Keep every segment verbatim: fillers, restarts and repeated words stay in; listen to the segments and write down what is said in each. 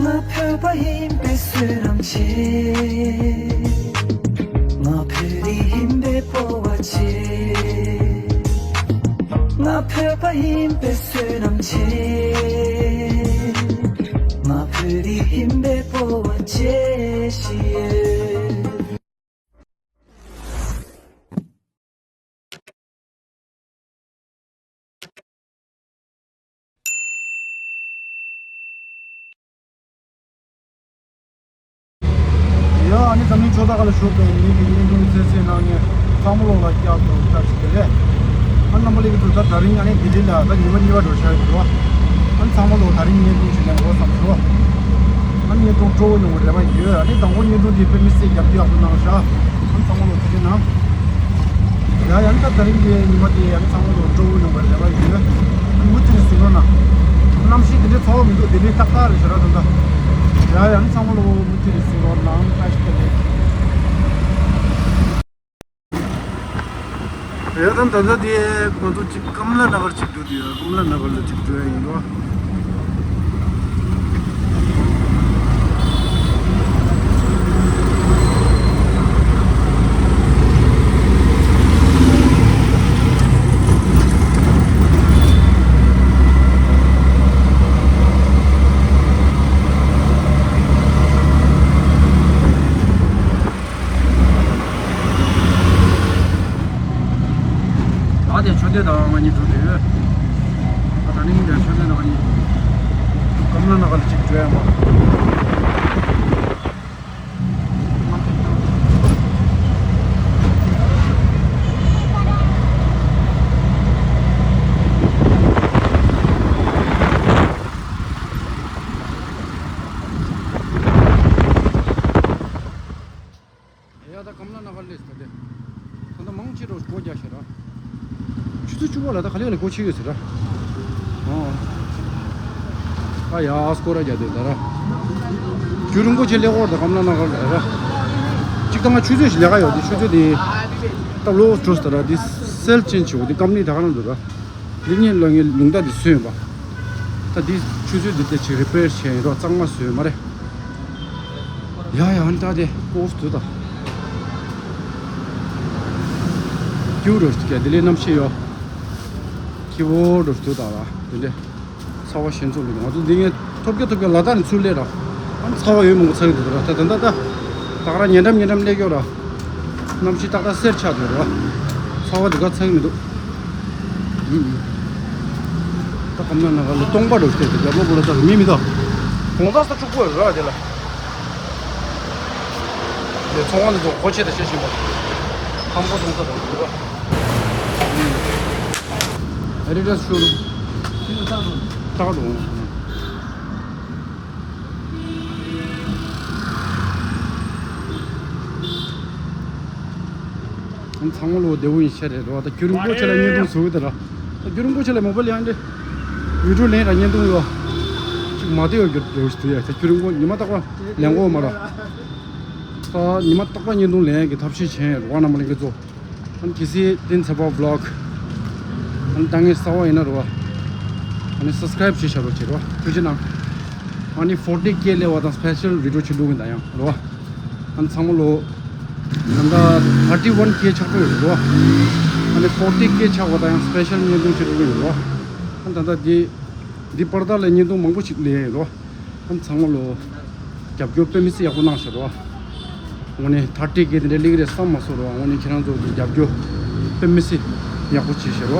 ང་བོད་པ་ཡིན་པའི་བསོད་ནམས་ཆེ། ང་བོད་རིགས་ཡིན་པའི་སྤོབས་པ་ཆེ། ང་བོད་པ་ཡིན་པའི་བསོད་ནམས་ཆེ། ང་བོད་རིགས་ཡིན་པའི་སྤོབས་པ་ཆེ་ཞེས། ཡ། ཨ་ནི་འཛམ་གླིང་ཕྱོགས་མཐའ་ཁག་ལ་བཞུགས་པའི་ངེད་ཀྱི་བརྙན་ཐུང་གསན་གཟིགས་གནང་མཁན་ཚང་མ་ལོག་ལ་བསྐྱར་དུ་བཀྲ་ཤིས་བདེ་ལེགས། ཨ་ནི་རྣམ་པ་ལྷན་རྒྱས་ཚོ། ད་དེ་རིང་ཨ་ནི་ལྡི་ལི་ལ་ད་ཉི་མ་གཉིས་པ་འགྲོ་འཆར་ཡོད་རེད་བ། ཨ་ནི་ཚང་མ་ལོག་དེ་རིང་བརྙན་ཐུང་ཞིག་ལེན་དགོས་བསམ་སོང་། ཨ་ནི་བརྙན་ཐུང་སྤྲོ་བོ་ཡོང་བའི་རེ་བ་ཡོད། ཨ་ནི་དང་པོ་བརྙན་ཐུང་འདི་དཔེ་མི་སྲིད་རྒྱབ་སྐྱོར་ཡག་པོ་གནང་ཤག་ཨ་ནི་ཚང་མ་ལོག་ཐུགས་རྗེ་གནང་། ཡ་ཡ། ཨ་ནི་ད་དེ་རིང་གི་ཉི་མ་དེ་ཡང་ཚང་མ་ལོག་སྤྲོ་བོ་ཡོང་བའི་རེ་བ་ཡོད། ཨ་ནི་མུ་མཐུད་ནས་གཟིགས་རོགས་གནང་། གནམ་གཤིས་དེ་འདྲའི་ཚ་བ་མི་འདུག་ལྡི་ལི་ཏག་ཏག་རེད་ཤག་ར་ད་ལྟ། ཡ་ཡ། ཨ་ནི་ཚང་མ་ལོག་མུ་མཐུད་ནས་གཟིགས་རོགས་གནང་། བཀྲ་ཤིས་བདེ་ལེགས། ཡ་ད་ད་ལྟ་དེ་ང་ཚོ་གཅིག་ཀམ་ལ་ན་གར་གཅིག་འགྲོ་དུས་ཡ། ཀམ་ལ་ན་གར་ལ་གཅིག་འགྲོ་ཡ་ཡིན་རོ། ད་དེ་ཆུ་ཚོད་དང་ང་གཉིས་འགྲོ་དུས། ད་ད་ནི་དེ་ཆུ་ཚོད་དང་ང་གཉིས་ཀམ་ལ་ན་གར་ལ་གཅིག་འགྲོ་ཡ་མ། ཡ་ད་ཀམ་ལ་ན་གར་སླེབས་ད་དེ། ད་ལྟ་མང་ཆེ་རུ་སྒོ་རྒྱག་ཤག་ར། ཆུ་ཚོད་བཅུ་པ་ལ་ད་ག་ལེ་ག་ལེ་སྒོ་ཕྱེ་ཡོད་ཟེར་ར། ཨོ། ཨ་ཡ་སྐོར་ར་རྒྱག་དེ་ད་ར། རྒྱུན་རིང་པོ་ཆེ་སླེབས་ཀྱི་ཡོད་རེད་ད་ཀམ་ལ་ན་གར་ལ་ར། གཅིག་ད་ང་ཆུ་ཚོད་ཞིག་ལས་ཀ་ཡོད་དེ། ཆུ་ཚོད་དེ་ད་ལོ་འགྲོ་ཟེར་ར། དེ་སེལ་ཅན་ཆེ་བོ་དེ་ཀམ་ནི་ད་ག་རང་འདུག་ར། འདི་ངས་ལ་ངའི་ལུང་བརྡ་འདི་བཟོས་ཡིན་པ། ད་འདི་ཆུ་ཚོད་འདི་ལྟ་ཅིག་རི་པེར་བྱས་ཡིན་རོགས། གཙང་མ་བཟོས་མ་རེད། ཡ་ཡ། ཨ་ནི་ད་དེ་ཀོ་སི་དུ་ད། སྐྱིད་པོ་རེད་ཀྱ། ལྡི་ལི་གནམ་གཤིས་ཡོ། སྐྱིད་པོ་རེད་དུ་ད་ར། དེ་འདྲ་ཚ་བ་ཞེ་ཚོད་མི་འདུག་ང་ཚོ་འདི་ངས་ཐོབ་རྒྱ་ཐོབ་རྒྱ་ལ་དྭགས་ནས་ཚུར་སླེབས་ར། ཨ་ནི་ཚ་བ་ཡོད་མང་པོ་ཚ་གི་འདུག་ར། ད་ད་ད་ད་ད་ག་ར་ཉེ་འགྲམ་ཉེ་འགྲམ་སླེབས་ཀྱོ་ར། གནམ་གཤིས་ཏག་ཏག་སེར་ཆགས་འདུག་ར། ཚ་བ་འདི་ག་ཚ་གི་མི་འདུག་ཨུ་ཨུ། ད་ཀམ་ལ་ན་གར་ལ་སྟོང་པ་འགྲོ་སྟེ་རྒྱབ་ལོགས་པོ་ལ་ད་མི་མི་འདུག་གོང་ས་ས་དྲུག་པོ་ར་དེ་ལ། དེ་ཚོང་བ་འདི་ཚོ་སྒོ་ཕྱེ་དང་ཕྱེ་བཞིན་པ། ཁམ་བུ་ཚོང་ས་དང་འདུག་ར། ཨ་རི་ཌ་སི་ཤོ་རུམ། ཏག་ཏག་འགྲོ། ཚང་མ་ལོ་བདེ་པོ་ཡིན་ཤ་རེད་རོ། ད་རྒྱུན་རིང་པོ་ཆེ་ལ་བརྙན་ཐུང་བཟོ་གི་ད་ར། ད་རྒྱུན་རིང་པོ་ཆེ་ལ་མོ་བལ་ཡང་འདྲེ། ཡུ་ཊུབ་ལེན་ར་བརྙན་ཐུང་ཡོ། ཅིག་མ་བདེ་ཡོ་རྒྱུ་རེད་དུ་ཡ། ད་རྒྱུན་རིང་པོ་ཉི་མ་རྟག་པ་ལེན་གོ་མ་ར། ད་ཉི་མ་རྟག་པ་བརྙན་ཐུང་ལེན་གི་ཐབས་ཤེས་བྱས་རོ། རྣམ་པ་ལྷན་རྒྱས་ཚོ། ཨ་ནི་གལ་སྲིད་བསྟན་འཛིན་ཚེ་དཔག་བི་ལོག་ཨ་ནི་ལྟ་མཁན་གསར་པ་ཡིན་ན་རོ། ཨ་ནི་སབ་སི་ཀ་རེབ་བྱེད་བཞག་རོགས་བྱེད་རོ། ཐུགས་རྗེ་གནང་། ཨ་ནི་ཕོར་ཊི་ཀེ་སླེབས་པ་དང་སི་པེ་ཤལ་བི་ཌི་ཡོ་ཅིག་བླུག་གིན་ད་ཡང་རོ། ཨ་ནི་ཚང་མ་ལོ། ད་ལྟ་ཐར་ཊི་ཝན་ཀེ་ཆགས་འགྲོ་ཡོད་རོ། ཨ་ནི་ཕོར་ཊི་ཀེ་ཆགས་པ་དང་ཡང་སི་པེ་ཤལ་བརྙན་ཐུང་ཅིག་བླུག་གིན་རོ། ཨ་ནི་ད་ལྟ་འདི། འདི་པར་ད་ལ་བརྙན་ཐུང་མང་པོ་ཞིག་ལེན་ཡིན་རོ། ཨ་ནི་ཚང་མ་ལོ། རྒྱབ་སྐྱོར་དཔེ་མི་སྲིད་ཡག་པོ་གནང་ཤག་རོ། དངོས་གནས་ཐར་ཊི་ཀེ་དེ་འདྲ་སླེབས་ཀྱི་རེད་བསམ་མ་སོང་རོ། དངོས་གནས་ཁྱེད་རང་ཚོ་གི་རྒྱབ་སྐྱོར་དཔེ་མི་སྲིད་ཡག་པོ་བྱས་ཤག་རོ།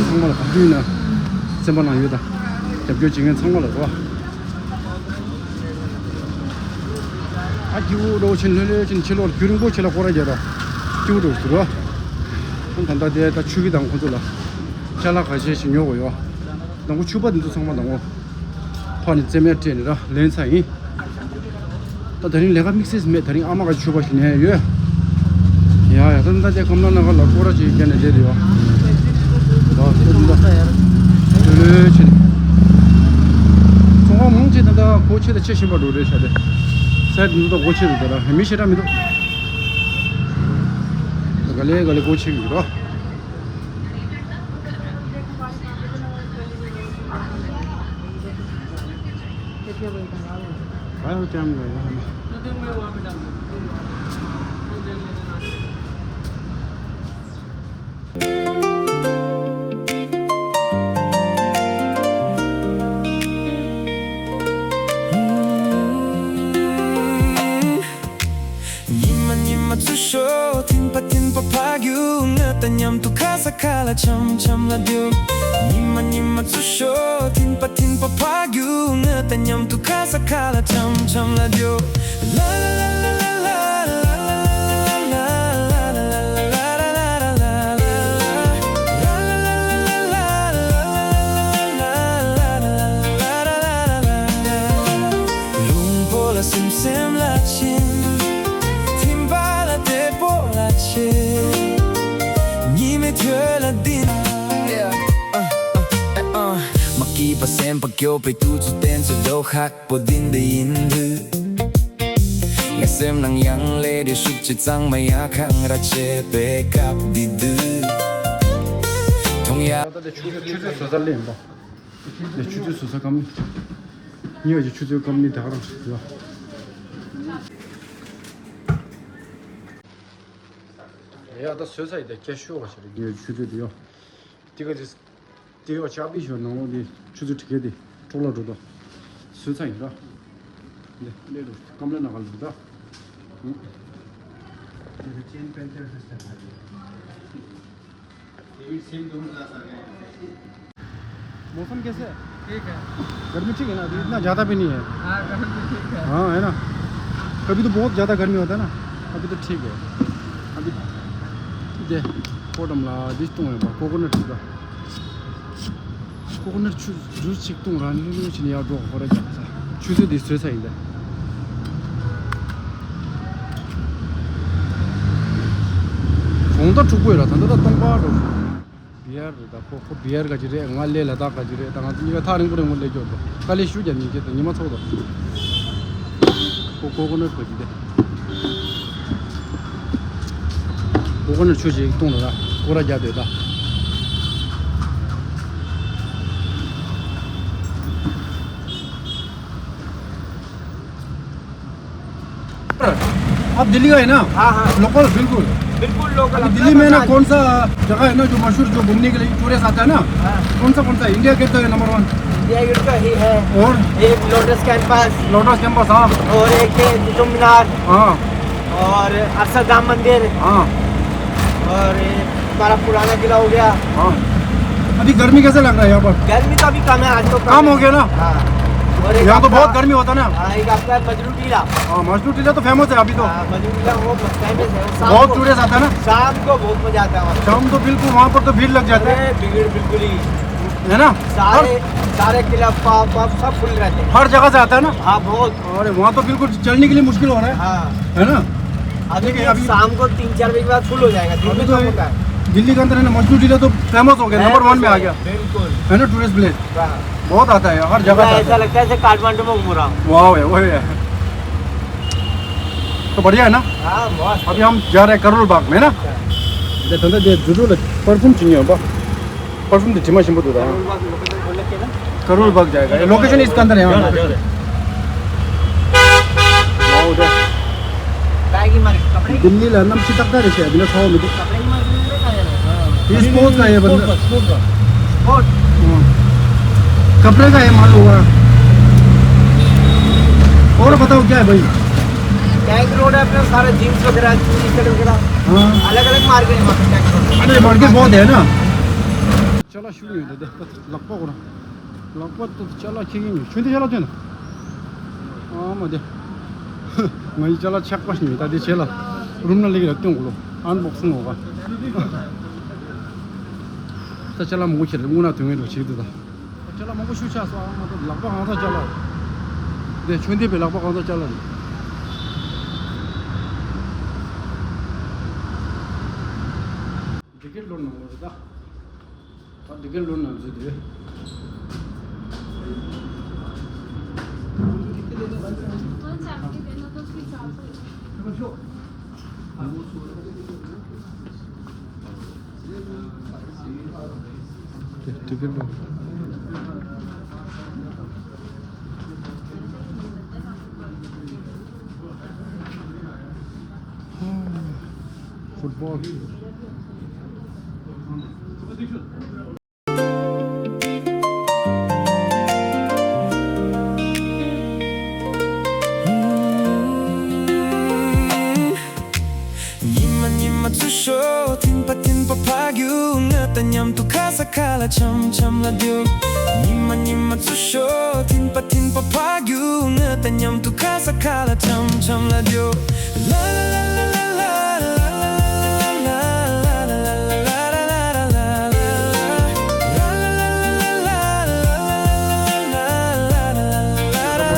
ཚང་མ་ལ་ག་དུས་ཡིན་ན་སེམས་པ་ནང་ཡོད་ད། རྒྱབ་སྐྱོར་བྱེད་མཁན་ཚང་མ་ལ་རོ། ཨ་སྐྱིད་པོ་རོ་ཆེན་ལྷོད་ལྷོད་ཆེན་ཕྱི་ལོགས་རྒྱུན་རིང་པོ་ཆེ་ལ་སྐོར་ར་རྒྱག་ར། སྐྱིད་པོ་རོ་ཟེར་རོ། ཨ་ད་ལྟ་དེ་ད་ཆུ་གི་དང་ཁོ་ཚོ་ལ་ཅ་ལག་ཁ་ཤས་ཤིག་ཉོ་དགོས་ཡོད། དང་པོ་ཕྱུ་པ་འདི་ཚོ་ཚང་མ་དང་པོ་ཕར་ནས་རྩེད་མོ་སྤྲད་ནས་ར་ལེན་ཚར་ཡིན། ད་དེ་རིང་ལས་ཀ་དམིགས་བསལ་མེད། དེ་རིང་ཨ་མ་ག་ཕྱུ་པ་ཞིག་ཉོས་ཡོད། ཡ་ཡ། ད་ད་ལྟ་ཀམ་ལ་ན་གར་ལ་སྐོར་ར་ཅིག་བརྒྱབ་ནས་བསྡད་ཡོད། ད་ད་ད་ལོས་ཕྱིན། ཚོང་ཁང་མང་ཆེ་ད་ད་སྒོ་ཕྱེ་ད་ཕྱེ་བཞིན་པ་འགྲོ་རེད་ཤག་དེ། སའིཌ་འདི་ད་སྒོ་ཕྱེ་ད་ད་ར་མི་ཞེ་དྲག་མི་འདུག་ག་ལེ་ག་ལེ་སྒོ་ཕྱེ་གི་ར། Welcome, welcome. ཉི་མ་ཉི་མ་ཚུར་ཤོག་ཐིམ་པ་ཐིམ་པ་ཕ་རྒྱུག་ང་དང་མཉམ་དུ་ཁ་ས་ཁ་ལ་འཆམ་འཆམ་ལ་རྒྱུག་ཉི་མ་ཉི་མ་ཚུར་ཤོག་ཐིམ་པ་ཐིམ་པ་ཕ་རྒྱུག་ང་དང་མཉམ་དུ་ཁ་ས་ཁ་ལ་འཆམ་འཆམ་ལ་རྒྱུག་ལུང་པོ་ལ་སིམ་སིམ་ལ་ཕྱིན། ཐིམ་པ་ལ་བདེ་པོ་ལ་ཆེ། ཉི་མའི་ཐོད་ལ་ལྡིང་། མ་སྐྱིད་པ་སེམས་པ་སྐྱོ་བའི་དུས་ཚོད་དེ་ཚོ་ལོ་ཧག་པོ་འདི་འདི་ཡིན་དུས། ངའི་སེམས་ནང་ཡང་ལེ་རེ་ཤུགས་ཆེ་གཙང་མ་ཡ་ཁང་ར་བྱེད་པའི་སྐབས་འདི་དུས། མཐོང་ཡ། ད་ལྟ་ཆུ་ཚོད་ཆུ་ཚོད་བཟོ་ས་ལེན་པ། ནས་ཆུ་ཚོད་བཟོ་ས་ཀ་མི། ཉི་འོག་གི་ཆུ་ཚོད་ཀ་མི་ད་ག་རང་ཡོད། ཡ་ད་བཟོས་ཚར་ཡིན་ད་སྐྱ་ཤོད་བ་ཞིག་རེད། ཉི་འོག་ཆུ་ཚོད་དེ་ཡོད། དེ་ག་དེ། དེ་ཡོད་ཆག་པི་ཞོ་ནང་ལོགས་དེ་ཆུ་ཚོད་དྲུག་ག་དེ་འཕྲོ་བརླག་འགྲོ་ད། བཟོས་ཚར་ཡིན་ད། འདི་ལས་འགྲོ་ཀམ་ལ་ན་ག་ལ་འགྲོ་ད། ཨང་། मौसम कैसे है? ठीक है। गर्मी ठीक है ना? अभी इतना ज़्यादा भी नहीं है। हाँ, गर्मी ठीक है। हाँ, है ना? कभी तो बहुत ज़्यादा गर्मी होता है ना, अभी तो ठीक है। अभी दे, कोटम ला दिस तुम है बा, कोकोनट का। कोकोनट जूस चिक तुम रानी लो चिन यार दो हो रहा है। ཆུ་ཚོད་འདི་བཟོས་ཚར་ཡིན་ད། གོང་ད་དྲུག་པོ་ཡོད་ལ་ད་ལྟ་ད་སྟོང་པ་འགྲོ། བི་ཡར་རེད་ད། ཁོ་ཁོ་བི་ཡར་ག་ཅི་རེད། ང་ལས་ལ་དྭགས་ག་ཅི་རེད་ད། ང་ཚོ་གཉིས་ཀ་ཐག་རིང་པོ་རིང་པོ་སླེབས་ཀྱོག་ད། དཀའ་ལས་ཞུ་རྒྱ་ཉིན་བྱེད་ད་ཉི་མ་ཚོགས་ད། ཁོ་ཀོ་ཀོ་ནཊ་ག་ཅི་རེད། ཀོ་ཀོ་ནཊ་ཆུ་ཞིག་བཏུང་ལ་ད་སྐོར་ར་རྒྱག་སྡོད་ད། आप दिल्ली का है ना? हाँ, हाँ। लोकल बिल्कुल। बिल्कुल लोकल, अभी अपना दिल्ली में ना बता कौन सा जगह है ना जो मशहूर, जो घूमने के लिए टूरिस्ट आता है ना? हाँ। कौन सा, कौन सा? इंडिया गेट तो है नंबर वन। इंडिया गेट तो ही है। और? एक लोटस कैंपस। लोटस कैंपस, हाँ। और एक है कुतुब मीनार। हाँ। और अक्षरधाम मंदिर। हाँ। और ये हमारा पुराना किला हो गया। हाँ। अभी गर्मी कैसे लग रहा है यहाँ पर? गर्मी तो अभी कम है, आज तो कम कम हो है। गया ना? हाँ। और एक यहाँ तो आपका बहुत गर्मी होता है ना? हाँ, एक आपका मजनू टीला। हाँ, मजनू टीला तो फेमस है अभी तो। हाँ, मजनू टीला वो फेमस है, वो शाम बहुत को, टूरिस्ट आता है ना? शाम को बहुत मजा आता है वहाँ। शाम तो बिल्कुल वहाँ पर तो भीड़ लग जाता है। अरे, भीड़ बिल्कुल ही। है ना? सारे, हर सारे क्लब, पब, पब सब फुल रहते हैं। हर जगह से आता है ना? हाँ, बहुत। अरे, वहाँ तो बिल्कुल चलने के लिए मुश्किल हो रहा है। हाँ। है ना? अभी ठीक है, अभी शाम को तीन चार बजे के बाद फुल हो जाएगा, दिन अभी में तो कम होता है। दिल्ली के अंदर है ना, मजनू टीला तो फेमस हो गया, है, नंबर वन में आ गया। बिल्कुल। है ना, टूरिस्ट प्लेस? हाँ। बहुत आता है, हर जगह पूरा से आता ऐसा है। लगता है जैसे काठमांडू में घूम रहा हूँ। वाह, वही है। तो बढ़िया है ना? हाँ, मस्त। अभी हम जा रहे हैं करोल बाग में ना। अच्छा। देखो ना, ये जुजू लग, परफ्यूम चाहिए होगा। परफ्यूम तो जिमा शिंपू दूधा। करोल बाग जाएगा। ये लोकेशन इसके अंदर है, हाँ, लोकेशन। वहाँ उधर। दिल्ली ला नम चितक दा रेशे, अभी ना खाओ मुझे। ये स्पोर्ट्स का ये बंदा। स्पोर्ट्स का। स्पोर्ट्स। हाँ। कपड़े का है माल हुआ। और बताओ क्या है भाई? टैंक रोड है अपना, सारा जींस वगैरह, टी शर्ट वगैरह। हाँ। अलग-अलग मार्केट है वहाँ पे, टैंक रोड। अरे, मार्केट बहुत है ना। ཅ་ལག་ཤུགས་ཡོད་དེ་དེ་ལག་པ་གོ་ར། ལག་པ་དེ་ཅ་ལག་ཁྱེར་གྱིན་ཡོད། ཁྱོད་དེ་ཅ་ལག་ཅན། ཨ་མ་དེ། ང་ཡི་ཅ་ལག་ཆག་པ་ཞིག་ཡོད་ད། དེ་ཅ་ལག་རུམ་ན་ལེགས་ར་སྟོན་གོ་ལོ། ཨན་བོག་སིང་འོ་ག། ད་ཅ་ལག་མང་པོ་ཁྱེར་རེ་དངོས་ན་དོན་ངེས་འགྲོ་བྱེད་དུ་ད། ཅ་ལག་མང་པོ་ཤུགས་ཆག་སོང་། ཨ་མ་དེ་ལག་པ་གང་ས་ཅ་ལག་རེད། དེ་ཁྱོད་དེ་པའི་ལག་པ་གང་ས་ཅ་ལག་རེད། འདི་གའི་ལོ་ནང་ལོ་རེད་ད། ད་འདི་གའི་ལོ་ནང་འཛུལ་དུས། དེ་འདི་གའི་ལོ། Football. ཉི་མ་ཉི་མ་འཚོ་ཤོག་ཐིམ་པ་ཐིམ་པ་ཕ་རྒྱུད་ང་དང་མཉམ་དུ་ཁ་ས་ཁ་ལ་འཆམ་འཆམ་ལ་རྒྱུག་ཉི་མ་ཉི་མ་འཚོ་ཤོག་ཐིམ་པ་ཐིམ་པ་ཕ་རྒྱུད་ང་དང་མཉམ་དུ་ཁ་ས་ཁ་ལ་འཆམ་འཆམ་ལ་རྒྱུག་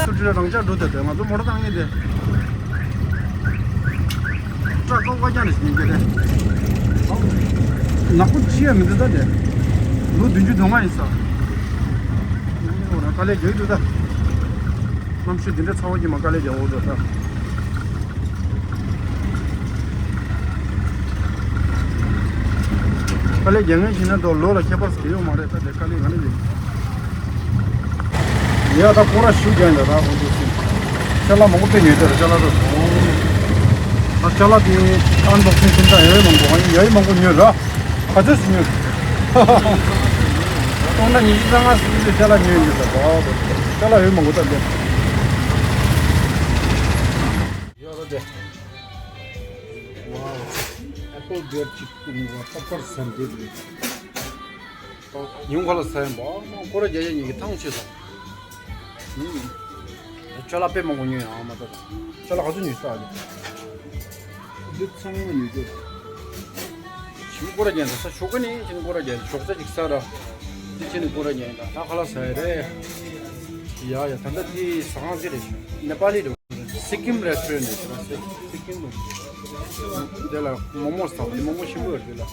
ཚུར་ཁྲིད་རང་ཅག་འགྲོ་དེ་དེ་ང་ཚོ་མོ་ཊ་བཏང་ཡིན་དེ། སྐྲ་ཀོ་ཀོ་ཀྱང་རེ་ཞིག་ཡིན་གྱི་རེད། ནག་པོ་ཅི་ཡང་མི་འདུག་ད་དེ། ལོ་བདུན་ཅུ་དོན་ལྔ་ཡིན་ས། དཀའ་ལས་རྒྱག་གི་འདུག་ད། གནམ་གཤིས་འདི་འདྲ་ཚ་བ་གྱིས་མ་དཀའ་ལས་རྒྱག་འོ་འགྲོ་ད། དཀའ་ལས་རྒྱག་མཁན་ཞིག་ན་དོ་ལོ་ལ་ཁྱད་པར་ཟེར་ཡོད་མ་རེད་ད་དེ་དཀའ་ལས་ག་ནས་རྒྱག་ཡ་ད་སྐོར་ར་ཞུ་རྒྱག་ཡིན་ད་ད་ཧོན་དུ་སིན། ཅ་ལག་མང་པོ་དཔེ་ཉོས་ད་ར་ཅ་ལག་ར་སོང་། ད་ཅ་ལག་དེ་ཨན་བོག་སིན་སིན་ད་ཡ་ཡི་མང་པོ་ཡ་ཡི་མང་པོ་ཉོས་ར། ག་ཚོད་སུ་ཉོས། སྟོང་ཕྲག་ཉི་ཤུ་རྩ་ལྔ་སུ་ཅ་ལག་ཉོས་ཡོད་ད་ད་ཅ་ལག་ཡོད་མང་པོ་ད་ལས། ཡོད་ར་དེ། ཝའོ། ཨེ་པལ་བེར་གཅིག་བཏུང་བ་ཏག་པར་ཟ་འདོད་རེད། ཉིན་གོ་ལ་ཟ་ཡིན་པ་ཨ་མ་སྐོར་ར་རྒྱག་ཡ་ཉིན་གྱི་ཐང་ཆད་སོང་། ཨུམ། ཅ་ལག་དཔེ་མང་པོ་ཉོས་ཡང་ཨ་མ་ད་ད། ཅ་ལག་ག་ཚོད་ཉོས་ས་ཨ་ལེ། འདི་ཚང་མ་ཉོས་རྒྱུ། ཞིམ་སྐོར་ར་རྒྱག་ད་ས་ཞོགས་ཀ་ནས་ཞིམ་སྐོར་ར་རྒྱག་ཞོགས་ཇ་ཅིག་ཟ་ར། དེ་ཕྱི་ནས་སྐོར་ར་རྒྱག་ཡིན་ད་ད་ཁ་ལག་ཟ་ཡ་རེད། ཡ་ཡ་ད་ལྟ་དེ་ཟ་ཁང་ཅི་རེད་ཤག་ནེ་པ་ལི་རེད། སི་ཀིམ་རེ་སི་ཊོ་རན་ཊི་རེད་ཤག་སི་ཀིམ་རེ་སི་ཊོ་རན་ཊི། དེ་ལ་མོ་མོ་ཟ་མོ་མོ་ཞིམ་པོ་ཡོད་དེ་ལ།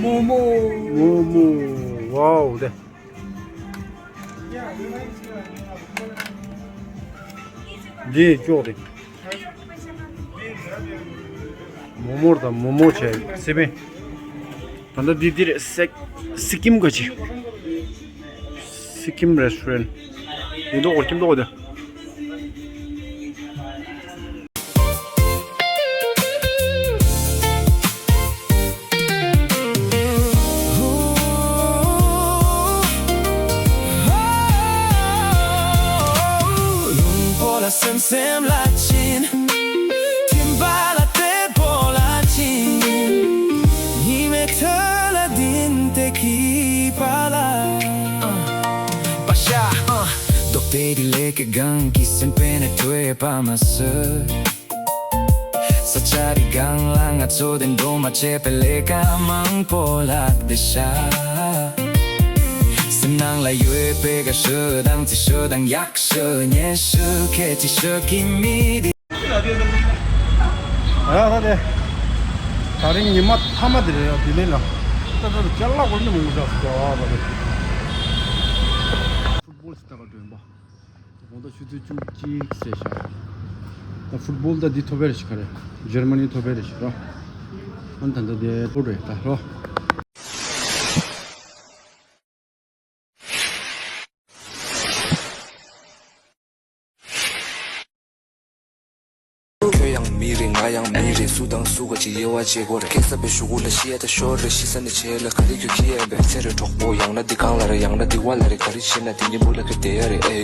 མོ་མོ། མོ་མོ། ཝའོ་དེ། འདི་ཅོག་དེ། མོ་མོ་དང་མོ་མོ་བྱས་སི་པན། ད་ལྟ་འདི་འདི་རེད་སི་སི་ཀིམ་ག་ཅི། སི་ཀིམ་རེ་སི་ཊོ་རན་ཊི། ཡིན་མདོག་གོ་ཁྱིམ་མདོག་དེ། སེམས་སེམས་ལ་ཕྱིན། ཐིམ་པ་ལ་དེ་བོ་ལ་ཕྱིན། ཉི་མའི་ཐོད་ལ་ལྡིང་སྟེ་སྐྱིད་པ་ལ། པ་ཤ། རྡོག་དེ་རི་ལས་ཀྱི་གང་གི་སེམས་པའི་ནས་ཐོས་པ་མ་ཟད། ས་ཆ་རི་སྒང་ལ་ང་ཚོ་བདེ་འགྲོ་མ་བྱས་པའི་ལས་ཀ་མང་པོ་ལ་བསྡད་ཤག་སེམས་ནང་ལ་ཡོད་པའི་དགའ་ཤོས་དང་རྩེད་ཤོས་དང་ཡག་ཤོས་ཉེས་ཤོས་ཁྱད་ཆེ་ཤོས་ཀྱི་མི་དེ། ཡ་ད་དེ། ད་རིང་ཉི་མ་མཐའ་མ་དེ་རེད་ཡ་དེ་ལས་ལ། ད་ད་ཅ་ལག་གོ་ནི་མོ་མོ་ཤག་སོ་ཨ་ད་དེ། ཕུཊ་བོལ་སི་ད་ག་འགྲོ་ཡིན་པ། དགོང་དག་ཆུ་ཚོད་བཅུ་གཅིག་ཟེར་ཤག་ད་ཕུཊ་བོལ་ད་འདི་ཐོབ་པའི་རེད་ཤག་ག་རེ། ཇར་མ་ནི་ཐོབ་པའི་རེད་ཤག་རོ། ཨ་ནི་ད་ལྟ་དེ་ཐོབ་རེད་ད་རོ། ཁྱོད་ཡང་མི་རེད་ང་ཡང་མི་རེད། སུ་དང་སུ་ག་ཅིག་དབྱེ་བ་འབྱེད་དགོས་རེད། སྐད་གསར་པའི་གཞུག་གུ་ལ་ཤི་ཡ་ད་ཤོར་རེད། ཤི་ས་ནས་བྱས་ལ་ག་རེ་ཁྱོད་ཁྱི་ཡན་པའི་ཚེ་རེ་གྲོགས་པོ་ཡང་ན་འདི་གང་ལ་རེད། ཡང་ན་འདི་བ་ལ་རེད། ག་རེ་བྱེད་ན་དེ་གཉིས་མུ་ལ་ཁ་བསྡད་ཡ་རེད། ཨེ།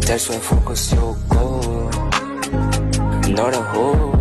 That's why focus your goal. Not a hole.